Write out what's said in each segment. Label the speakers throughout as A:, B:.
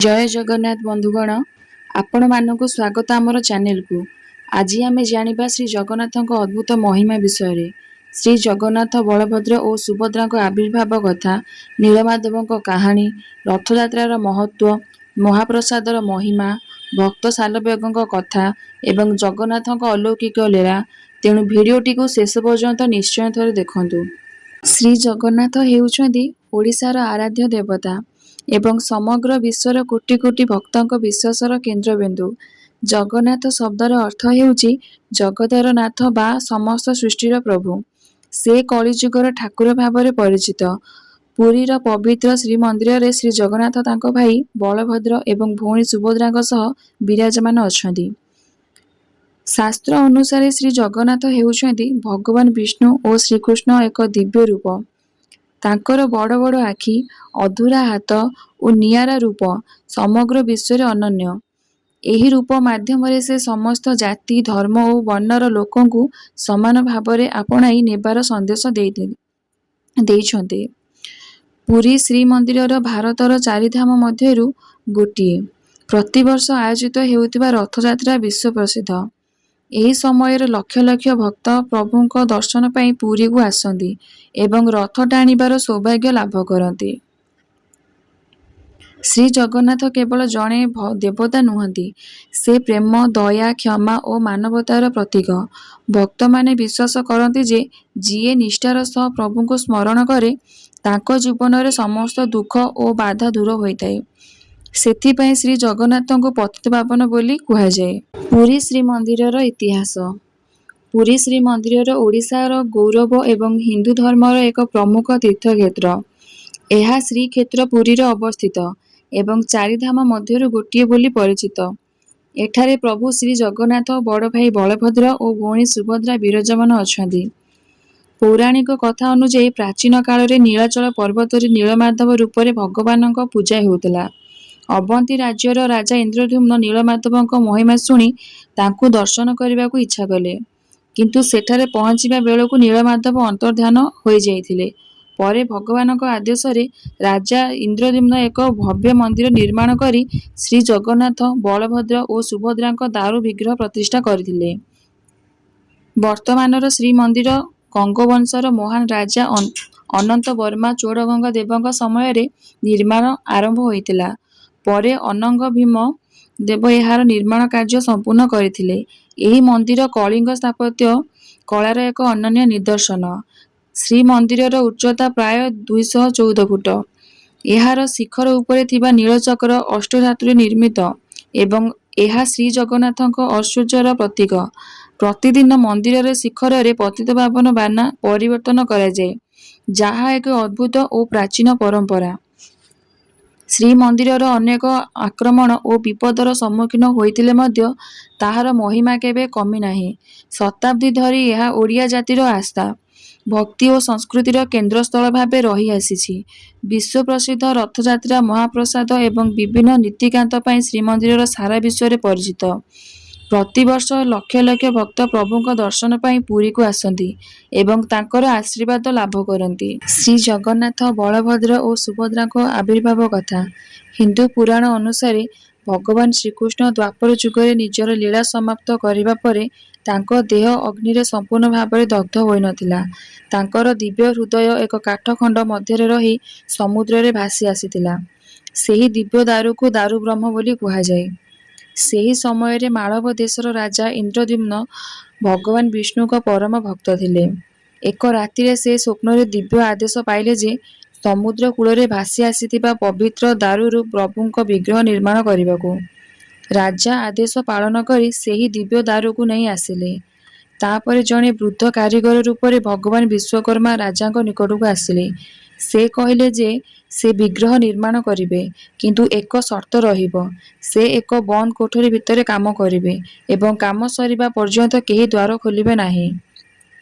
A: ଜୟ ଜଗନ୍ନାଥ ବନ୍ଧୁଗଣ, ଆପଣମାନଙ୍କୁ ସ୍ୱାଗତ ଆମର ଚ୍ୟାନେଲକୁ। ଆଜି ଆମେ ଜାଣିବା ଶ୍ରୀ ଜଗନ୍ନାଥଙ୍କ ଅଦ୍ଭୁତ ମହିମା ବିଷୟରେ। ଶ୍ରୀ ଜଗନ୍ନାଥ, ବଳଭଦ୍ର ଓ ସୁଭଦ୍ରାଙ୍କ ଆବିର୍ଭାବ କଥା, ନୀଳମାଧବଙ୍କ କାହାଣୀ, ରଥଯାତ୍ରାର ମହତ୍ତ୍ୱ, ମହାପ୍ରସାଦର ମହିମା, ଭକ୍ତ ଶାଲବେଗଙ୍କ କଥା ଏବଂ ଜଗନ୍ନାଥଙ୍କ ଅଲୌକିକ ଲୀଳା। ତେଣୁ ଭିଡ଼ିଓଟିକୁ ଶେଷ ପର୍ଯ୍ୟନ୍ତ ନିଶ୍ଚୟ ଥରେ ଦେଖନ୍ତୁ। ଶ୍ରୀ ଜଗନ୍ନାଥ ହେଉଛନ୍ତି ଓଡ଼ିଶାର ଆରାଧ୍ୟ ଦେବତା ଏବଂ ସମଗ୍ର ବିଶ୍ୱର କୋଟି କୋଟି ଭକ୍ତଙ୍କ ବିଶ୍ୱାସର କେନ୍ଦ୍ରବିନ୍ଦୁ। ଜଗନ୍ନାଥ ଶବ୍ଦର ଅର୍ଥ ହେଉଛି ଜଗତର ନାଥ ବା ସମସ୍ତ ସୃଷ୍ଟିର ପ୍ରଭୁ। ସେ କଳିଯୁଗର ଠାକୁର ଭାବରେ ପରିଚିତ। ପୁରୀର ପବିତ୍ର ଶ୍ରୀମନ୍ଦିରରେ ଶ୍ରୀଜଗନ୍ନାଥ ତାଙ୍କ ଭାଇ ବଳଭଦ୍ର ଏବଂ ଭଉଣୀ ସୁଭଦ୍ରାଙ୍କ ସହ ବିରାଜମାନ ଅଛନ୍ତି। ଶାସ୍ତ୍ର ଅନୁସାରେ ଶ୍ରୀଜଗନ୍ନାଥ ହେଉଛନ୍ତି ଭଗବାନ ବିଷ୍ଣୁ ଓ ଶ୍ରୀକୃଷ୍ଣ ଏକ ଦିବ୍ୟ ରୂପ। ତାଙ୍କର ବଡ଼ ବଡ଼ ଆଖି, ଅଧୁରା ହାତ ଓ ନିଆରା ରୂପ ସମଗ୍ର ବିଶ୍ୱରେ ଅନନ୍ୟ। ଏହି ରୂପ ମାଧ୍ୟମରେ ସେ ସମସ୍ତ ଜାତି, ଧର୍ମ ଓ ବର୍ଣ୍ଣର ଲୋକଙ୍କୁ ସମାନ ଭାବରେ ଆପଣାଇ ନେବାର ସନ୍ଦେଶ ଦେଇଛନ୍ତି। ପୁରୀ ଶ୍ରୀମନ୍ଦିର ଭାରତର ଚାରିଧାମ ମଧ୍ୟରୁ ଗୋଟିଏ। ପ୍ରତିବର୍ଷ ଆୟୋଜିତ ହେଉଥିବା ରଥଯାତ୍ରା ବିଶ୍ୱପ୍ରସିଦ୍ଧ। ଏହି ସମୟରେ ଲକ୍ଷ ଲକ୍ଷ ଭକ୍ତ ପ୍ରଭୁଙ୍କ ଦର୍ଶନ ପାଇଁ ପୁରୀକୁ ଆସନ୍ତି ଏବଂ ରଥ ଟାଣିବାର ସୌଭାଗ୍ୟ ଲାଭ କରନ୍ତି। ଶ୍ରୀଜଗନ୍ନାଥ କେବଳ ଜଣେ ଦେବତା ନୁହଁନ୍ତି, ସେ ପ୍ରେମ, ଦୟା, କ୍ଷମା ଓ ମାନବତାର ପ୍ରତୀକ। ଭକ୍ତମାନେ ବିଶ୍ୱାସ କରନ୍ତି ଯେ ଯିଏ ନିଷ୍ଠାର ସହ ପ୍ରଭୁଙ୍କୁ ସ୍ମରଣ କରେ, ତାଙ୍କ ଜୀବନରେ ସମସ୍ତ ଦୁଃଖ ଓ ବାଧା ଦୂର ହୋଇଥାଏ। ସେଥିପାଇଁ ଶ୍ରୀଜଗନ୍ନାଥଙ୍କୁ ପତିତପାବନ ବୋଲି କୁହାଯାଏ। ପୁରୀ ଶ୍ରୀମନ୍ଦିରର ଇତିହାସ। ପୁରୀ ଶ୍ରୀମନ୍ଦିର ଓଡ଼ିଶାର ଗୌରବ ଏବଂ ହିନ୍ଦୁ ଧର୍ମର ଏକ ପ୍ରମୁଖ ତୀର୍ଥକ୍ଷେତ୍ର। ଏହା ଶ୍ରୀକ୍ଷେତ୍ର ପୁରୀରେ ଅବସ୍ଥିତ ଏବଂ ଚାରିଧାମ ମଧ୍ୟରୁ ଗୋଟିଏ ବୋଲି ପରିଚିତ। ଏଠାରେ ପ୍ରଭୁ ଶ୍ରୀଜଗନ୍ନାଥ, ବଡ଼ ଭାଇ ବଳଭଦ୍ର ଓ ଭଉଣୀ ସୁଭଦ୍ରା ବିରାଜମାନ ଅଛନ୍ତି। ପୌରାଣିକ କଥା ଅନୁଯାୟୀ, ପ୍ରାଚୀନ କାଳରେ ନୀଳାଚଳ ପର୍ବତରେ ନୀଳମାଧବ ରୂପରେ ଭଗବାନଙ୍କ ପୂଜା ହେଉଥିଲା। ଅବନ୍ତୀ ରାଜ୍ୟର ରାଜା ଇନ୍ଦ୍ରଦ୍ୟୁମ୍ନ ନୀଳମାଧବଙ୍କ ମହିମା ଶୁଣି ତାଙ୍କୁ ଦର୍ଶନ କରିବାକୁ ଇଚ୍ଛା କଲେ। କିନ୍ତୁ ସେଠାରେ ପହଞ୍ଚିବା ବେଳକୁ ନୀଳମାଧବ ଅନ୍ତର୍ଦ୍ଧାନ ହୋଇଯାଇଥିଲେ। ପରେ ଭଗବାନଙ୍କ ଆଦେଶରେ ରାଜା ଇନ୍ଦ୍ରଦ୍ୟୁମ୍ନ ଏକ ଭବ୍ୟ ମନ୍ଦିର ନିର୍ମାଣ କରି ଶ୍ରୀଜଗନ୍ନାଥ, ବଳଭଦ୍ର ଓ ସୁଭଦ୍ରାଙ୍କ ଦାରୁ ବିଗ୍ରହ ପ୍ରତିଷ୍ଠା କରିଥିଲେ। ବର୍ତ୍ତମାନର ଶ୍ରୀମନ୍ଦିର ଗଙ୍ଗବଂଶର ମହାନ ରାଜା ଅନନ୍ତବର୍ମା ଚୋଡ଼ଗଙ୍ଗ ଦେବଙ୍କ ସମୟରେ ନିର୍ମାଣ ଆରମ୍ଭ ହୋଇଥିଲା। ପରେ ଅନଙ୍ଗଭୀମ ଦେବ ଏହାର ନିର୍ମାଣ କାର୍ଯ୍ୟ ସମ୍ପୂର୍ଣ୍ଣ କରିଥିଲେ। ଏହି ମନ୍ଦିର କଳିଙ୍ଗ ସ୍ଥାପତ୍ୟ କଳାର ଏକ ଅନନ୍ୟ ନିଦର୍ଶନ। ଶ୍ରୀମନ୍ଦିରର ଉଚ୍ଚତା ପ୍ରାୟ 214 ଫୁଟ। ଏହାର ଶିଖର ଉପରେ ଥିବା ନୀଳଚକ୍ର ଅଷ୍ଟଧାତୁରେ ନିର୍ମିତ ଏବଂ ଏହା ଶ୍ରୀଜଗନ୍ନାଥଙ୍କ ଐଶ୍ୱର୍ଯ୍ୟର ପ୍ରତୀକ। ପ୍ରତିଦିନ ମନ୍ଦିରର ଶିଖରରେ ପତିତପାବନ ବାନା ପରିବର୍ତ୍ତନ କରାଯାଏ, ଯାହା ଏକ ଅଦ୍ଭୁତ ଓ ପ୍ରାଚୀନ ପରମ୍ପରା। ଶ୍ରୀମନ୍ଦିର ଅନେକ ଆକ୍ରମଣ ଓ ବିପଦର ସମ୍ମୁଖୀନ ହୋଇଥିଲେ ମଧ୍ୟ ତାହାର ମହିମା କେବେ କମିନାହିଁ। ଶତାବ୍ଦୀ ଧରି ଏହା ଓଡ଼ିଆ ଜାତିର ଆସ୍ଥା, ଭକ୍ତି ଓ ସଂସ୍କୃତିର କେନ୍ଦ୍ରସ୍ଥଳ ଭାବେ ରହିଆସିଛି। ବିଶ୍ୱପ୍ରସିଦ୍ଧ ରଥଯାତ୍ରା, ମହାପ୍ରସାଦ ଏବଂ ବିଭିନ୍ନ ନୀତିକାନ୍ତ ପାଇଁ ଶ୍ରୀମନ୍ଦିର ସାରା ବିଶ୍ୱରେ ପରିଚିତ। ପ୍ରତିବର୍ଷ ଲକ୍ଷ ଲକ୍ଷ ଭକ୍ତ ପ୍ରଭୁଙ୍କ ଦର୍ଶନ ପାଇଁ ପୁରୀକୁ ଆସନ୍ତି ଏବଂ ତାଙ୍କର ଆଶୀର୍ବାଦ ଲାଭ କରନ୍ତି। ଶ୍ରୀଜଗନ୍ନାଥ, ବଳଭଦ୍ର ଓ ସୁଭଦ୍ରାଙ୍କ ଆବିର୍ଭାବ କଥା। ହିନ୍ଦୁ ପୁରାଣ ଅନୁସାରେ, ଭଗବାନ ଶ୍ରୀକୃଷ୍ଣ ଦ୍ୱାପର ଯୁଗରେ ନିଜର ଲୀଳା ସମାପ୍ତ କରିବା ପରେ ତାଙ୍କ ଦେହ ଅଗ୍ନିରେ ସମ୍ପୂର୍ଣ୍ଣ ଭାବରେ ଦଗ୍ଧ ହୋଇନଥିଲା। ତାଙ୍କର ଦିବ୍ୟ ହୃଦୟ ଏକ କାଠ ଖଣ୍ଡ ମଧ୍ୟରେ ରହି ସମୁଦ୍ରରେ ଭାସି ଆସିଥିଲା। ସେହି ଦିବ୍ୟ ଦାରୁକୁ ଦାରୁବ୍ରହ୍ମ ବୋଲି କୁହାଯାଏ। ସେହି ସମୟରେ ମାଳବ ଦେଶର ରାଜା ଇନ୍ଦ୍ରଦ୍ୟୁମ୍ନ ଭଗବାନ ବିଷ୍ଣୁଙ୍କ ପରମ ଭକ୍ତ ଥିଲେ। ଏକ ରାତିରେ ସେ ସ୍ୱପ୍ନରେ ଦିବ୍ୟ ଆଦେଶ ପାଇଲେ ଯେ ସମୁଦ୍ର କୂଳରେ ଭାସି ଆସିଥିବା ପବିତ୍ର ଦାରୁରୁ ପ୍ରଭୁଙ୍କ ବିଗ୍ରହ ନିର୍ମାଣ କରିବାକୁ। ରାଜା ଆଦେଶ ପାଳନ କରି ସେହି ଦିବ୍ୟ ଦାରୁକୁ ନେଇ ଆସିଲେ। ତାପରେ ଜଣେ ବୃଦ୍ଧ କାରିଗର ରୂପରେ ଭଗବାନ ବିଶ୍ୱକର୍ମା ରାଜାଙ୍କ ନିକଟକୁ ଆସିଲେ। ସେ କହିଲେ ଯେ ସେ ବିଗ୍ରହ ନିର୍ମାଣ କରିବେ, କିନ୍ତୁ ଏକ ସର୍ତ୍ତ ରହିବ। ସେ ଏକ ବନ୍ଦ କୋଠରୀ ଭିତରେ କାମ କରିବେ ଏବଂ କାମ ସରିବା ପର୍ଯ୍ୟନ୍ତ କେହି ଦ୍ୱାର ଖୋଲିବେ ନାହିଁ।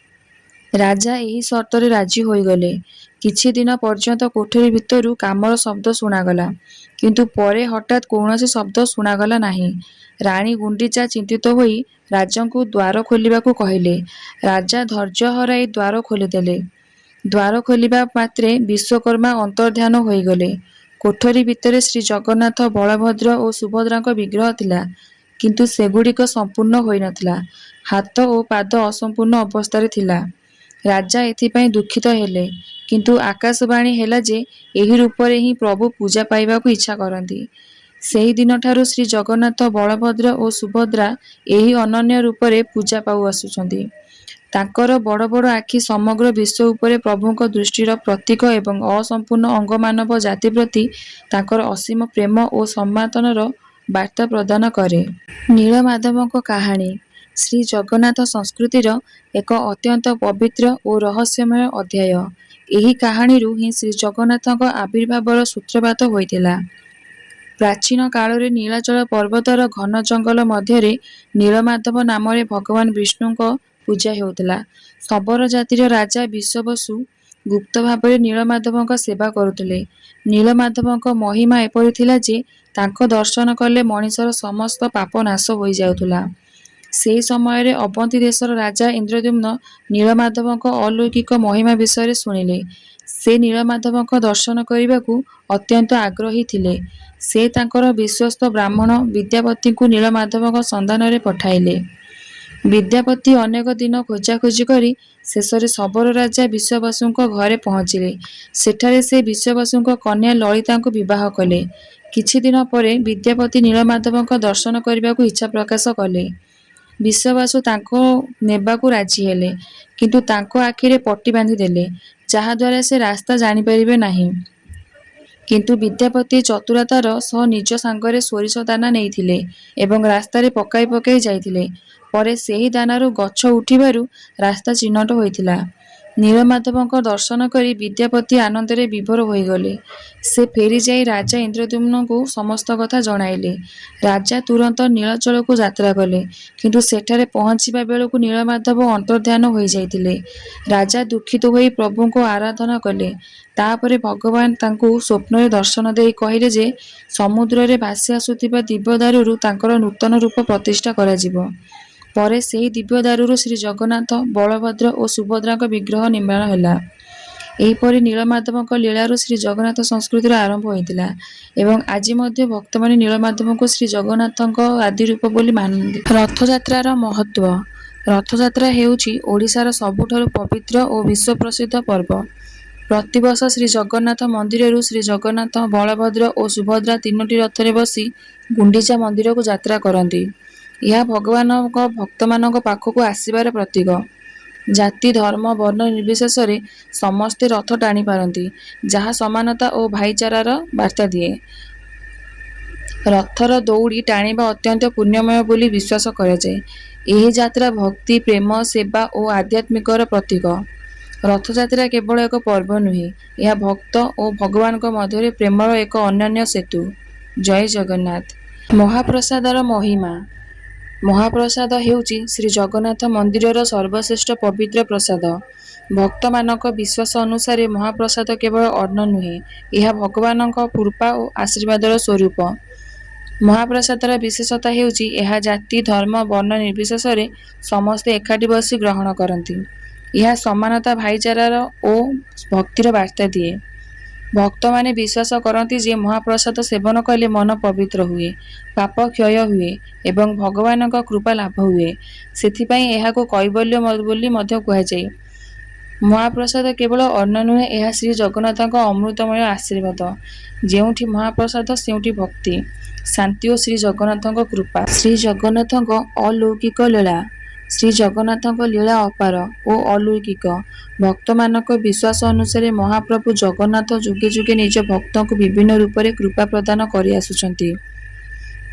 A: ରାଜା ଏହି ସର୍ତ୍ତରେ ରାଜି ହୋଇଗଲେ। କିଛି ଦିନ ପର୍ଯ୍ୟନ୍ତ କୋଠରୀ ଭିତରୁ କାମର ଶବ୍ଦ ଶୁଣାଗଲା, କିନ୍ତୁ ପରେ ହଠାତ୍ କୌଣସି ଶବ୍ଦ ଶୁଣାଗଲା ନାହିଁ। ରାଣୀ ଗୁଣ୍ଡିଚା ଚିନ୍ତିତ ହୋଇ ରାଜାଙ୍କୁ ଦ୍ୱାର ଖୋଲିବାକୁ କହିଲେ। ରାଜା ଧୈର୍ଯ୍ୟ ହରାଇ ଦ୍ୱାର ଖୋଲିଦେଲେ। ଦ୍ୱାର ଖୋଲିବା ମାତ୍ରେ ବିଶ୍ୱକର୍ମା ଅନ୍ତର୍ଦ୍ଧାନ ହୋଇଗଲେ। କୋଠରୀ ଭିତରେ ଶ୍ରୀଜଗନ୍ନାଥ, ବଳଭଦ୍ର ଓ ସୁଭଦ୍ରାଙ୍କ ବିଗ୍ରହ ଥିଲା, କିନ୍ତୁ ସେଗୁଡ଼ିକ ସମ୍ପୂର୍ଣ୍ଣ ହୋଇନଥିଲା। ହାତ ଓ ପାଦ ଅସମ୍ପୂର୍ଣ୍ଣ ଅବସ୍ଥାରେ ଥିଲା। ରାଜା ଏଥିପାଇଁ ଦୁଃଖିତ ହେଲେ, କିନ୍ତୁ ଆକାଶବାଣୀ ହେଲା ଯେ ଏହି ରୂପରେ ହିଁ ପ୍ରଭୁ ପୂଜା ପାଇବାକୁ ଇଚ୍ଛା କରନ୍ତି। ସେହିଦିନଠାରୁ ଶ୍ରୀଜଗନ୍ନାଥ, ବଳଭଦ୍ର ଓ ସୁଭଦ୍ରା ଏହି ଅନନ୍ୟ ରୂପରେ ପୂଜା ପାଇଆସୁଛନ୍ତି। ତାଙ୍କର ବଡ଼ ବଡ଼ ଆଖି ସମଗ୍ର ବିଶ୍ୱ ଉପରେ ପ୍ରଭୁଙ୍କ ଦୃଷ୍ଟିର ପ୍ରତୀକ ଏବଂ ଅସମ୍ପୂର୍ଣ୍ଣ ଅଙ୍ଗ ମାନବ ଜାତି ପ୍ରତି ତାଙ୍କର ଅସୀମ ପ୍ରେମ ଓ ସମର୍ପଣର ବାର୍ତ୍ତା ପ୍ରଦାନ କରେ। ନୀଳମାଧବଙ୍କ କାହାଣୀ ଶ୍ରୀଜଗନ୍ନାଥ ସଂସ୍କୃତିର ଏକ ଅତ୍ୟନ୍ତ ପବିତ୍ର ଓ ରହସ୍ୟମୟ ଅଧ୍ୟାୟ। ଏହି କାହାଣୀରୁ ହିଁ ଶ୍ରୀଜଗନ୍ନାଥଙ୍କ ଆବିର୍ଭାବର ସୂତ୍ରପାତ ହୋଇଥିଲା। ପ୍ରାଚୀନ କାଳରେ ନୀଳାଚଳ ପର୍ବତର ଘନ ଜଙ୍ଗଲ ମଧ୍ୟରେ ନୀଳମାଧବ ନାମରେ ଭଗବାନ ବିଷ୍ଣୁଙ୍କ ପୂଜା ହେଉଥିଲା। ଶବର ଜାତିର ରାଜା ବିଶ୍ୱାବସୁ ଗୁପ୍ତ ଭାବରେ ନୀଳମାଧବଙ୍କ ସେବା କରୁଥିଲେ। ନୀଳମାଧବଙ୍କ ମହିମା ଏପରି ଥିଲା ଯେ, ତାଙ୍କ ଦର୍ଶନ କଲେ ମଣିଷର ସମସ୍ତ ପାପ ନାଶ ହୋଇଯାଉଥିଲା। ସେହି ସମୟରେ ଅବନ୍ତୀ ଦେଶର ରାଜା ଇନ୍ଦ୍ରଦ୍ୟୁମ୍ନ ନୀଳମାଧବଙ୍କ ଅଲୌକିକ ମହିମା ବିଷୟରେ ଶୁଣିଲେ। ସେ ନୀଳମାଧବଙ୍କ ଦର୍ଶନ କରିବାକୁ ଅତ୍ୟନ୍ତ ଆଗ୍ରହୀ ଥିଲେ। ସେ ତାଙ୍କର ବିଶ୍ୱସ୍ତ ବ୍ରାହ୍ମଣ ବିଦ୍ୟାପତିଙ୍କୁ ନୀଳମାଧବଙ୍କ ସନ୍ଧାନରେ ପଠାଇଲେ। ବିଦ୍ୟାପତି ଅନେକ ଦିନ ଖୋଜାଖୋଜି କରି ଶେଷରେ ଶବର ରାଜା ବିଶ୍ୱାବସୁଙ୍କ ଘରେ ପହଞ୍ଚିଲେ। ସେଠାରେ ସେ ବିଶ୍ୱାବସୁଙ୍କ କନ୍ୟା ଲଳିତାଙ୍କୁ ବିବାହ କଲେ। କିଛିଦିନ ପରେ ବିଦ୍ୟାପତି ନୀଳମାଧବଙ୍କ ଦର୍ଶନ କରିବାକୁ ଇଚ୍ଛା ପ୍ରକାଶ କଲେ। ବିଶ୍ୱାବସୁ ତାଙ୍କୁ ନେବାକୁ ରାଜି ହେଲେ, କିନ୍ତୁ ତାଙ୍କ ଆଖିରେ ପଟି ବାନ୍ଧିଦେଲେ, ଯାହାଦ୍ୱାରା ସେ ରାସ୍ତା ଜାଣିପାରିବେ ନାହିଁ। କିନ୍ତୁ ବିଦ୍ୟାପତି ଚତୁରତାର ସହ ନିଜ ସାଙ୍ଗରେ ସୋରିଷ ଦାନା ନେଇଥିଲେ ଏବଂ ରାସ୍ତାରେ ପକାଇ ପକାଇ ଯାଇଥିଲେ। ପରେ ସେହି ଦାନାରୁ ଗଛ ଉଠିବାରୁ ରାସ୍ତା ଚିହ୍ନଟ ହୋଇଥିଲା। ନୀଳମାଧବଙ୍କ ଦର୍ଶନ କରି ବିଦ୍ୟାପତି ଆନନ୍ଦରେ ବିଭୋର ହୋଇଗଲେ। ସେ ଫେରିଯାଇ ରାଜା ଇନ୍ଦ୍ରଦ୍ୟୁମ୍ନଙ୍କୁ ସମସ୍ତ କଥା ଜଣାଇଲେ। ରାଜା ତୁରନ୍ତ ନୀଳାଚଳକୁ ଯାତ୍ରା କଲେ, କିନ୍ତୁ ସେଠାରେ ପହଞ୍ଚିବା ବେଳକୁ ନୀଳମାଧବ ଅନ୍ତର୍ଦ୍ଧାନ ହୋଇଯାଇଥିଲେ। ରାଜା ଦୁଃଖିତ ହୋଇ ପ୍ରଭୁଙ୍କୁ ଆରାଧନା କଲେ। ତା'ପରେ ଭଗବାନ ତାଙ୍କୁ ସ୍ୱପ୍ନରେ ଦର୍ଶନ ଦେଇ କହିଲେ ଯେ ସମୁଦ୍ରରେ ଭାସି ଆସୁଥିବା ଦିବ୍ୟ ଦାରୁରୁ ତାଙ୍କର ନୂତନ ରୂପ ପ୍ରତିଷ୍ଠା କରାଯିବ। ପରେ ସେହି ଦିବ୍ୟ ଦାରୁରୁ ଶ୍ରୀଜଗନ୍ନାଥ, ବଳଭଦ୍ର ଓ ସୁଭଦ୍ରାଙ୍କ ବିଗ୍ରହ ନିର୍ମାଣ ହେଲା। ଏହିପରି ନୀଳମାଧବଙ୍କ ଲୀଳାରୁ ଶ୍ରୀଜଗନ୍ନାଥ ସଂସ୍କୃତିର ଆରମ୍ଭ ହୋଇଥିଲା ଏବଂ ଆଜି ମଧ୍ୟ ଭକ୍ତମାନେ ନୀଳମାଧବଙ୍କୁ ଶ୍ରୀଜଗନ୍ନାଥଙ୍କ ଆଦିରୂପ ବୋଲି ମାନନ୍ତି। ରଥଯାତ୍ରାର ମହତ୍ତ୍ୱ। ରଥଯାତ୍ରା ହେଉଛି ଓଡ଼ିଶାର ସବୁଠାରୁ ପବିତ୍ର ଓ ବିଶ୍ୱପ୍ରସିଦ୍ଧ ପର୍ବ। ପ୍ରତିବର୍ଷ ଶ୍ରୀଜଗନ୍ନାଥ ମନ୍ଦିରରୁ ଶ୍ରୀଜଗନ୍ନାଥ, ବଳଭଦ୍ର ଓ ସୁଭଦ୍ରା ତିନୋଟି ରଥରେ ବସି ଗୁଣ୍ଡିଚା ମନ୍ଦିରକୁ ଯାତ୍ରା କରନ୍ତି। ଏହା ଭଗବାନଙ୍କ ଭକ୍ତମାନଙ୍କ ପାଖକୁ ଆସିବାର ପ୍ରତୀକ। ଜାତି, ଧର୍ମ, ବର୍ଣ୍ଣ ନିର୍ବିଶେଷରେ ସମସ୍ତେ ରଥ ଟାଣିପାରନ୍ତି, ଯାହା ସମାନତା ଓ ଭାଇଚାରାର ବାର୍ତ୍ତା ଦିଏ। ରଥର ଦଉଡ଼ି ଟାଣିବା ଅତ୍ୟନ୍ତ ପୁଣ୍ୟମୟ ବୋଲି ବିଶ୍ୱାସ କରାଯାଏ। ଏହି ଯାତ୍ରା ଭକ୍ତି, ପ୍ରେମ, ସେବା ଓ ଆଧ୍ୟାତ୍ମିକର ପ୍ରତୀକ। ରଥଯାତ୍ରା କେବଳ ଏକ ପର୍ବ ନୁହେଁ, ଏହା ଭକ୍ତ ଓ ଭଗବାନଙ୍କ ମଧ୍ୟରେ ପ୍ରେମର ଏକ ଅନନ୍ୟ ସେତୁ। ଜୟ ଜଗନ୍ନାଥ। ମହାପ୍ରସାଦର ମହିମା। ମହାପ୍ରସାଦ ହେଉଛି ଶ୍ରୀଜଗନ୍ନାଥ ମନ୍ଦିରର ସର୍ବଶ୍ରେଷ୍ଠ ପବିତ୍ର ପ୍ରସାଦ। ଭକ୍ତମାନଙ୍କ ବିଶ୍ୱାସ ଅନୁସାରେ ମହାପ୍ରସାଦ କେବଳ ଅନ୍ନ ନୁହେଁ, ଏହା ଭଗବାନଙ୍କ କୃପା ଓ ଆଶୀର୍ବାଦର ସ୍ୱରୂପ। ମହାପ୍ରସାଦର ବିଶେଷତା ହେଉଛି ଏହା ଜାତି, ଧର୍ମ, ବର୍ଣ୍ଣ ନିର୍ବିଶେଷରେ ସମସ୍ତେ ଏକାଠି ବସି ଗ୍ରହଣ କରନ୍ତି। ଏହା ସମାନତା, ଭାଇଚାରା ଓ ଭକ୍ତିର ବାର୍ତ୍ତା ଦିଏ। ଭକ୍ତମାନେ ବିଶ୍ୱାସ କରନ୍ତି ଯେ ମହାପ୍ରସାଦ ସେବନ କଲେ ମନ ପବିତ୍ର ହୁଏ, ପାପ କ୍ଷୟ ହୁଏ ଏବଂ ଭଗବାନଙ୍କ କୃପା ଲାଭ ହୁଏ। ସେଥିପାଇଁ ଏହାକୁ କୈବଲ୍ୟ ବୋଲି ମଧ୍ୟ କୁହାଯାଏ। ମହାପ୍ରସାଦ କେବଳ ଅନ୍ନ ନୁହେଁ, ଏହା ଶ୍ରୀଜଗନ୍ନାଥଙ୍କ ଅମୃତମୟ ଆଶୀର୍ବାଦ। ଯେଉଁଠି ମହାପ୍ରସାଦ, ସେଇଠି ଭକ୍ତି, ଶାନ୍ତି ଓ ଶ୍ରୀଜଗନ୍ନାଥଙ୍କ କୃପା। ଶ୍ରୀଜଗନ୍ନାଥଙ୍କ ଅଲୌକିକ ଲୀଳା। ଶ୍ରୀଜଗନ୍ନାଥଙ୍କ ଲୀଳା ଅପାର ଓ ଅଲୌକିକ। ଭକ୍ତମାନଙ୍କ ବିଶ୍ୱାସ ଅନୁସାରେ ମହାପ୍ରଭୁ ଜଗନ୍ନାଥ ଯୁଗେ ଯୁଗେ ନିଜ ଭକ୍ତଙ୍କୁ ବିଭିନ୍ନ ରୂପରେ କୃପା ପ୍ରଦାନ କରିଆସୁଛନ୍ତି।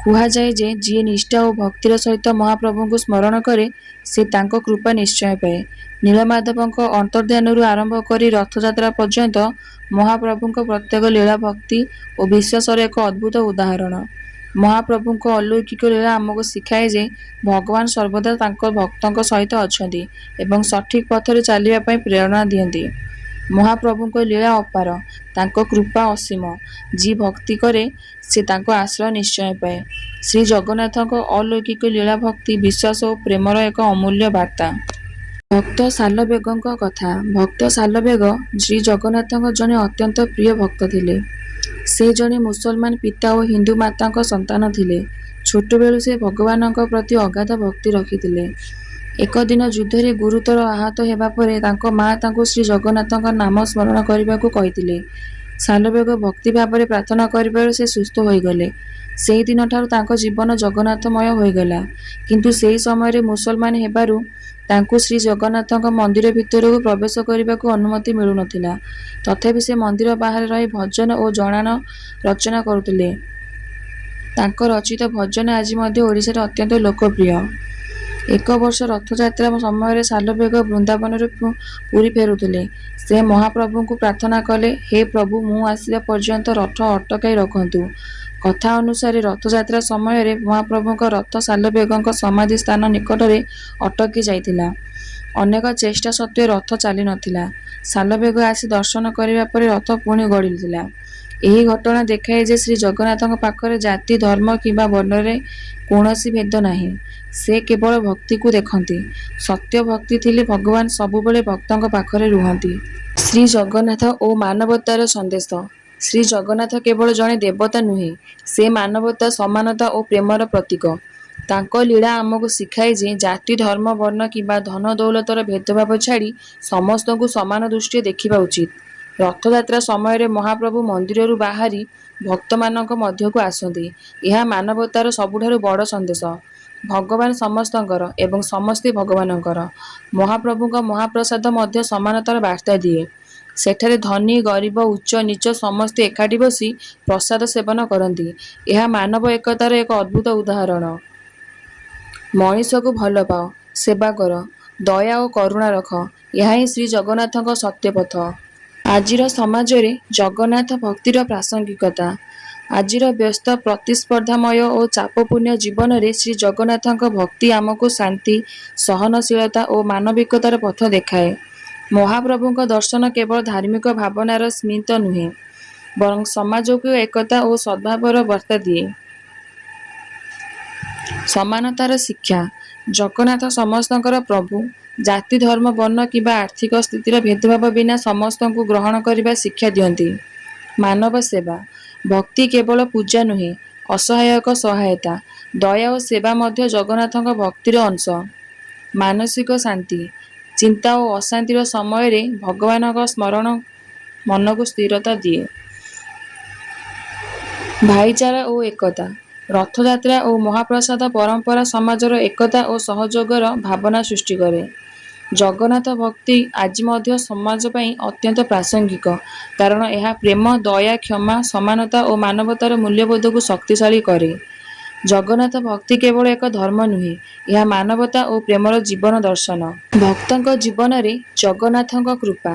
A: କୁହାଯାଏ ଯେ ଯିଏ ନିଷ୍ଠା ଓ ଭକ୍ତିର ସହିତ ମହାପ୍ରଭୁଙ୍କୁ ସ୍ମରଣ କରେ, ସେ ତାଙ୍କ କୃପା ନିଶ୍ଚୟ ପାଏ। ନୀଳମାଧବଙ୍କ ଅନ୍ତର୍ଦ୍ଧାନରୁ ଆରମ୍ଭ କରି ରଥଯାତ୍ରା ପର୍ଯ୍ୟନ୍ତ ମହାପ୍ରଭୁଙ୍କ ପ୍ରତ୍ୟେକ ଲୀଳା ଭକ୍ତି ଓ ବିଶ୍ୱାସର ଏକ ଅଦ୍ଭୁତ ଉଦାହରଣ। ମହାପ୍ରଭୁଙ୍କ ଅଲୌକିକ ଲୀଳା ଆମକୁ ଶିଖାଏ ଯେ ଭଗବାନ ସର୍ବଦା ତାଙ୍କ ଭକ୍ତଙ୍କ ସହିତ ଅଛନ୍ତି ଏବଂ ସଠିକ୍ ପଥରେ ଚାଲିବା ପାଇଁ ପ୍ରେରଣା ଦିଅନ୍ତି। ମହାପ୍ରଭୁଙ୍କ ଲୀଳା ଅପାର, ତାଙ୍କ କୃପା ଅସୀମ। ଯିଏ ଭକ୍ତି କରେ, ସେ ତାଙ୍କ ଆଶ୍ରୟ ନିଶ୍ଚୟ ପାଏ। ଶ୍ରୀଜଗନ୍ନାଥଙ୍କ ଅଲୌକିକ ଲୀଳା ଭକ୍ତି, ବିଶ୍ୱାସ ଓ ପ୍ରେମର ଏକ ଅମୂଲ୍ୟ ବାର୍ତ୍ତା। ଭକ୍ତ ସାଲବେଗଙ୍କ କଥା। ଭକ୍ତ ସାଲବେଗ ଶ୍ରୀଜଗନ୍ନାଥଙ୍କ ଜଣେ ଅତ୍ୟନ୍ତ ପ୍ରିୟ ଭକ୍ତ ଥିଲେ। ସେ ଜଣେ ମୁସଲମାନ ପିତା ଓ ହିନ୍ଦୁ ମାତାଙ୍କ ସନ୍ତାନ ଥିଲେ। ଛୋଟବେଳୁ ସେ ଭଗବାନଙ୍କ ପ୍ରତି ଅଗାଧ ଭକ୍ତି ରଖିଥିଲେ। ଏକ ଦିନ ଯୁଦ୍ଧରେ ଗୁରୁତର ଆହତ ହେବା ପରେ ତାଙ୍କ ମା ତାଙ୍କୁ ଶ୍ରୀଜଗନ୍ନାଥଙ୍କ ନାମ ସ୍ମରଣ କରିବାକୁ କହିଥିଲେ। ସାଲବେଗ ଭକ୍ତିଭାବରେ ପ୍ରାର୍ଥନା କରିବାରୁ ସେ ସୁସ୍ଥ ହୋଇଗଲେ। ସେହି ଦିନଠାରୁ ତାଙ୍କ ଜୀବନ ଜଗନ୍ନାଥମୟ ହୋଇଗଲା। କିନ୍ତୁ ସେହି ସମୟରେ ମୁସଲମାନ ହେବାରୁ ତାଙ୍କୁ ଶ୍ରୀଜଗନ୍ନାଥଙ୍କ ମନ୍ଦିର ଭିତରକୁ ପ୍ରବେଶ କରିବାକୁ ଅନୁମତି ମିଳୁନଥିଲା। ତଥାପି ସେ ମନ୍ଦିର ବାହାରେ ରହି ଭଜନ ଓ ଜଣାଣ ରଚନା କରୁଥିଲେ। ତାଙ୍କ ରଚିତ ଭଜନ ଆଜି ମଧ୍ୟ ଓଡ଼ିଶାରେ ଅତ୍ୟନ୍ତ ଲୋକପ୍ରିୟ। ଏକ ବର୍ଷ ରଥଯାତ୍ରା ସମୟରେ ସାଲବେଗ ବୃନ୍ଦାବନରୁ ପୁରୀ ଫେରୁଥିଲେ। ସେ ମହାପ୍ରଭୁଙ୍କୁ ପ୍ରାର୍ଥନା କଲେ, "ହେ ପ୍ରଭୁ, ମୁଁ ଆସିବା ପର୍ଯ୍ୟନ୍ତ ରଥ ଅଟକାଇ ରଖନ୍ତୁ।" କଥା ଅନୁସାରେ ରଥଯାତ୍ରା ସମୟରେ ମହାପ୍ରଭୁଙ୍କ ରଥ ସାଲବେଗଙ୍କ ସମାଧି ସ୍ଥାନ ନିକଟରେ ଅଟକି ଯାଇଥିଲା। ଅନେକ ଚେଷ୍ଟା ସତ୍ତ୍ୱେ ରଥ ଚାଲିନଥିଲା। ସାଲବେଗ ଆସି ଦର୍ଶନ କରିବା ପରେ ରଥ ପୁଣି ଗଡ଼ିଥିଲା। ଏହି ଘଟଣା ଦେଖାଏ ଯେ ଶ୍ରୀଜଗନ୍ନାଥଙ୍କ ପାଖରେ ଜାତି, ଧର୍ମ କିମ୍ବା ବର୍ଣ୍ଣରେ କୌଣସି ଭେଦ ନାହିଁ। ସେ କେବଳ ଭକ୍ତିକୁ ଦେଖନ୍ତି। ସତ୍ୟ ଭକ୍ତି ଥିଲେ ଭଗବାନ ସବୁବେଳେ ଭକ୍ତଙ୍କ ପାଖରେ ରୁହନ୍ତି। ଶ୍ରୀଜଗନ୍ନାଥ ଓ ମାନବତାର ସନ୍ଦେଶ। ଶ୍ରୀଜଗନ୍ନାଥ କେବଳ ଜଣେ ଦେବତା ନୁହେଁ, ସେ ମାନବତା, ସମାନତା ଓ ପ୍ରେମର ପ୍ରତୀକ। ତାଙ୍କ ଲୀଳା ଆମକୁ ଶିଖାଏ ଯେ ଜାତି, ଧର୍ମ, ବର୍ଣ୍ଣ କିମ୍ବା ଧନ-ଦୌଲତର ଭେଦଭାବ ଛାଡ଼ି ସମସ୍ତଙ୍କୁ ସମାନ ଦୃଷ୍ଟିରେ ଦେଖିବା ଉଚିତ। ରଥଯାତ୍ରା ସମୟରେ ମହାପ୍ରଭୁ ମନ୍ଦିରରୁ ବାହାରି ଭକ୍ତମାନଙ୍କ ମଧ୍ୟକୁ ଆସନ୍ତି, ଏହା ମାନବତାର ସବୁଠାରୁ ବଡ଼ ସନ୍ଦେଶ। ଭଗବାନ ସମସ୍ତଙ୍କର ଏବଂ ସମସ୍ତେ ଭଗବାନଙ୍କର। ମହାପ୍ରଭୁଙ୍କ ମହାପ୍ରସାଦ ମଧ୍ୟ ସମାନତାର ବାର୍ତ୍ତା ଦିଏ। ସେଠାରେ ଧନୀ, ଗରିବ, ଉଚ୍ଚ, ନୀଚ ସମସ୍ତେ ଏକାଠି ବସି ପ୍ରସାଦ ସେବନ କରନ୍ତି। ଏହା ମାନବ ଏକତାର ଏକ ଅଦ୍ଭୁତ ଉଦାହରଣ। ମଣିଷକୁ ଭଲ ପାଅ, ସେବା କର, ଦୟା ଓ କରୁଣା ରଖ, ଏହା ହିଁ ଶ୍ରୀଜଗନ୍ନାଥଙ୍କ ସତ୍ୟ ପଥ। ଆଜିର ସମାଜରେ ଜଗନ୍ନାଥ ଭକ୍ତିର ପ୍ରାସଙ୍ଗିକତା। ଆଜିର ବ୍ୟସ୍ତ, ପ୍ରତିସ୍ପର୍ଦ୍ଧାମୟ ଓ ଚାପପୂର୍ଣ୍ଣ ଜୀବନରେ ଶ୍ରୀଜଗନ୍ନାଥଙ୍କ ଭକ୍ତି ଆମକୁ ଶାନ୍ତି, ସହନଶୀଳତା ଓ ମାନବିକତାର ପଥ ଦେଖାଏ। ମହାପ୍ରଭୁଙ୍କ ଦର୍ଶନ କେବଳ ଧାର୍ମିକ ଭାବନାରେ ସୀମିତ ନୁହେଁ, ବରଂ ସମାଜକୁ ଏକତା ଓ ସଦ୍ଭାବର ବାର୍ତ୍ତା ଦିଏ। ସମାନତାର ଶିକ୍ଷା: ଜଗନ୍ନାଥ ସମସ୍ତଙ୍କର ପ୍ରଭୁ। ଜାତି, ଧର୍ମ, ବର୍ଣ୍ଣ କିମ୍ବା ଆର୍ଥିକ ସ୍ଥିତିର ଭେଦଭାବ ବିନା ସମସ୍ତଙ୍କୁ ଗ୍ରହଣ କରିବା ଶିକ୍ଷା ଦିଅନ୍ତି। ମାନବ ସେବା: ଭକ୍ତି କେବଳ ପୂଜା ନୁହେଁ, ଅସହାୟଙ୍କ ସହାୟତା, ଦୟା ଓ ସେବା ମଧ୍ୟ ଜଗନ୍ନାଥଙ୍କ ଭକ୍ତିର ଅଂଶ। ମାନସିକ ଶାନ୍ତି: ଚିନ୍ତା ଓ ଅଶାନ୍ତିର ସମୟରେ ଭଗବାନଙ୍କ ସ୍ମରଣ ମନକୁ ସ୍ଥିରତା ଦିଏ। ଭାଇଚାରା ଓ ଏକତା: ରଥଯାତ୍ରା ଓ ମହାପ୍ରସାଦ ପରମ୍ପରା ସମାଜରେ ଏକତା ଓ ସହଯୋଗର ଭାବନା ସୃଷ୍ଟି କରେ। ଜଗନ୍ନାଥ ଭକ୍ତି ଆଜି ମଧ୍ୟ ସମାଜ ପାଇଁ ଅତ୍ୟନ୍ତ ପ୍ରାସଙ୍ଗିକ, କାରଣ ଏହା ପ୍ରେମ, ଦୟା, କ୍ଷମା, ସମାନତା ଓ ମାନବତାର ମୂଲ୍ୟବୋଧକୁ ଶକ୍ତିଶାଳୀ କରେ। ଜଗନ୍ନାଥ ଭକ୍ତି କେବଳ ଏକ ଧର୍ମ ନୁହେଁ, ଏହା ମାନବତା ଓ ପ୍ରେମର ଜୀବନ ଦର୍ଶନ। ଭକ୍ତଙ୍କ ଜୀବନରେ ଜଗନ୍ନାଥଙ୍କ କୃପା।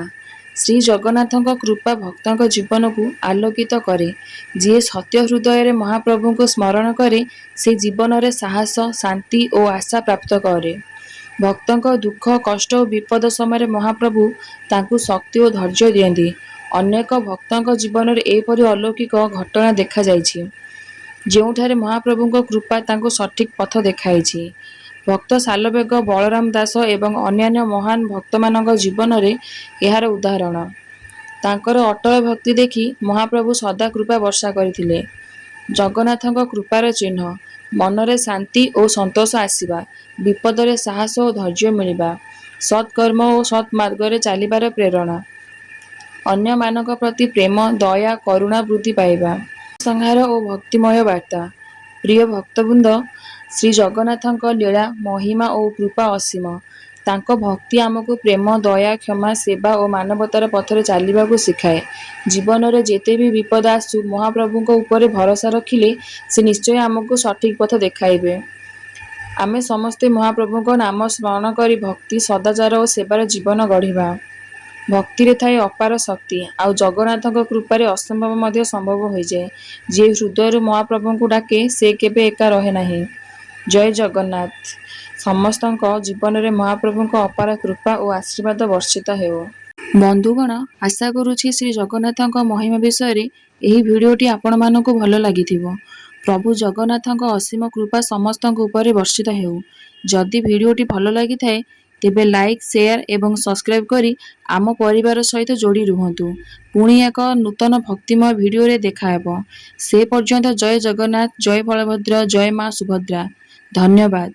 A: ଶ୍ରୀଜଗନ୍ନାଥଙ୍କ କୃପା ଭକ୍ତଙ୍କ ଜୀବନକୁ ଆଲୋକିତ କରେ। ଯିଏ ସତ୍ୟ ହୃଦୟରେ ମହାପ୍ରଭୁଙ୍କୁ ସ୍ମରଣ କରେ, ସେ ଜୀବନରେ ସାହସ, ଶାନ୍ତି ଓ ଆଶା ପ୍ରାପ୍ତ କରେ। ଭକ୍ତଙ୍କ ଦୁଃଖ, କଷ୍ଟ ଓ ବିପଦ ସମୟରେ ମହାପ୍ରଭୁ ତାଙ୍କୁ ଶକ୍ତି ଓ ଧୈର୍ଯ୍ୟ ଦିଅନ୍ତି। ଅନେକ ଭକ୍ତଙ୍କ ଜୀବନରେ ଏପରି ଅଲୌକିକ ଘଟଣା ଦେଖାଯାଇଛି, ଯେଉଁଠାରେ ମହାପ୍ରଭୁଙ୍କ କୃପା ତାଙ୍କୁ ସଠିକ୍ ପଥ ଦେଖାଇଛି। ଭକ୍ତ ସାଲବେଗ, ବଳରାମ ଦାସ ଏବଂ ଅନ୍ୟାନ୍ୟ ମହାନ ଭକ୍ତମାନଙ୍କ ଜୀବନ ଏହାର ଉଦାହରଣ। ତାଙ୍କର ଅଟଳ ଭକ୍ତି ଦେଖି ମହାପ୍ରଭୁ ସଦା କୃପା ବର୍ଷା କରିଥିଲେ। ଜଗନ୍ନାଥଙ୍କ କୃପାର ଚିହ୍ନ: ମନରେ ଶାନ୍ତି ଓ ସନ୍ତୋଷ ଆସିବା, ବିପଦରେ ସାହସ ଓ ଧୈର୍ଯ୍ୟ ମିଳିବା, ସତ୍କର୍ମ ଓ ସତ୍‌ମାର୍ଗରେ ଚାଲିବାର ପ୍ରେରଣା, ଅନ୍ୟମାନଙ୍କ ପ୍ରତି ପ୍ରେମ, ଦୟା, କରୁଣା ବୃଦ୍ଧି ପାଇବା। ଉପସଂହାର ଓ ଭକ୍ତିମୟ ବାର୍ତ୍ତା। ପ୍ରିୟ ଭକ୍ତବୃନ୍ଦ, ଶ୍ରୀଜଗନ୍ନାଥଙ୍କ ଲୀଳା, ମହିମା ଓ କୃପା ଅସୀମ। ତାଙ୍କ ଭକ୍ତି ଆମକୁ ପ୍ରେମ, ଦୟା, କ୍ଷମା, ସେବା ଓ ମାନବତାର ପଥରେ ଚାଲିବାକୁ ଶିଖାଏ। ଜୀବନରେ ଯେତେ ବି ବିପଦ ଆସୁ, ମହାପ୍ରଭୁଙ୍କ ଉପରେ ଭରସା ରଖିଲେ ସେ ନିଶ୍ଚୟ ଆମକୁ ସଠିକ୍ ପଥ ଦେଖାଇବେ। ଆମେ ସମସ୍ତେ ମହାପ୍ରଭୁଙ୍କ ନାମ ସ୍ମରଣ କରି ଭକ୍ତି, ସଦାଚାର ଓ ସେବାର ଜୀବନ ଗଢ଼ିବା। ଭକ୍ତିରେ ଥାଏ ଅପାର ଶକ୍ତି, ଆଉ ଜଗନ୍ନାଥଙ୍କ କୃପାରେ ଅସମ୍ଭବ ମଧ୍ୟ ସମ୍ଭବ ହୋଇଯାଏ। ଯିଏ ହୃଦୟରୁ ମହାପ୍ରଭୁଙ୍କୁ ଡାକେ, ସେ କେବେ ଏକା ରହେ ନାହିଁ। ଜୟ ଜଗନ୍ନାଥ। ସମସ୍ତଙ୍କ ଜୀବନରେ ମହାପ୍ରଭୁଙ୍କ ଅପାର କୃପା ଓ ଆଶୀର୍ବାଦ ବର୍ଷିତ ହେଉ। ବନ୍ଧୁଗଣ, ଆଶା କରୁଛି ଶ୍ରୀଜଗନ୍ନାଥଙ୍କ ମହିମା ବିଷୟରେ ଏହି ଭିଡିଓଟି ଆପଣମାନଙ୍କୁ ଭଲ ଲାଗିଥିବ। ପ୍ରଭୁ ଜଗନ୍ନାଥଙ୍କ ଅସୀମ କୃପା ସମସ୍ତଙ୍କ ଉପରେ ବର୍ଷିତ ହେଉ। ଯଦି ଭିଡିଓଟି ଭଲ ଲାଗିଥାଏ, ତେବେ ଲାଇକ୍, ସେୟାର ଏବଂ ସବସ୍କ୍ରାଇବ୍ କରି ଆମ ପରିବାର ସହିତ ଯୋଡ଼ି ରୁହନ୍ତୁ। ପୁଣି ଏକ ନୂତନ ଭକ୍ତିମୟ ଭିଡ଼ିଓରେ ଦେଖାହେବ। ସେ ପର୍ଯ୍ୟନ୍ତ ଜୟ ଜଗନ୍ନାଥ, ଜୟ ବଳଭଦ୍ର, ଜୟ ମା ସୁଭଦ୍ରା। ଧନ୍ୟବାଦ।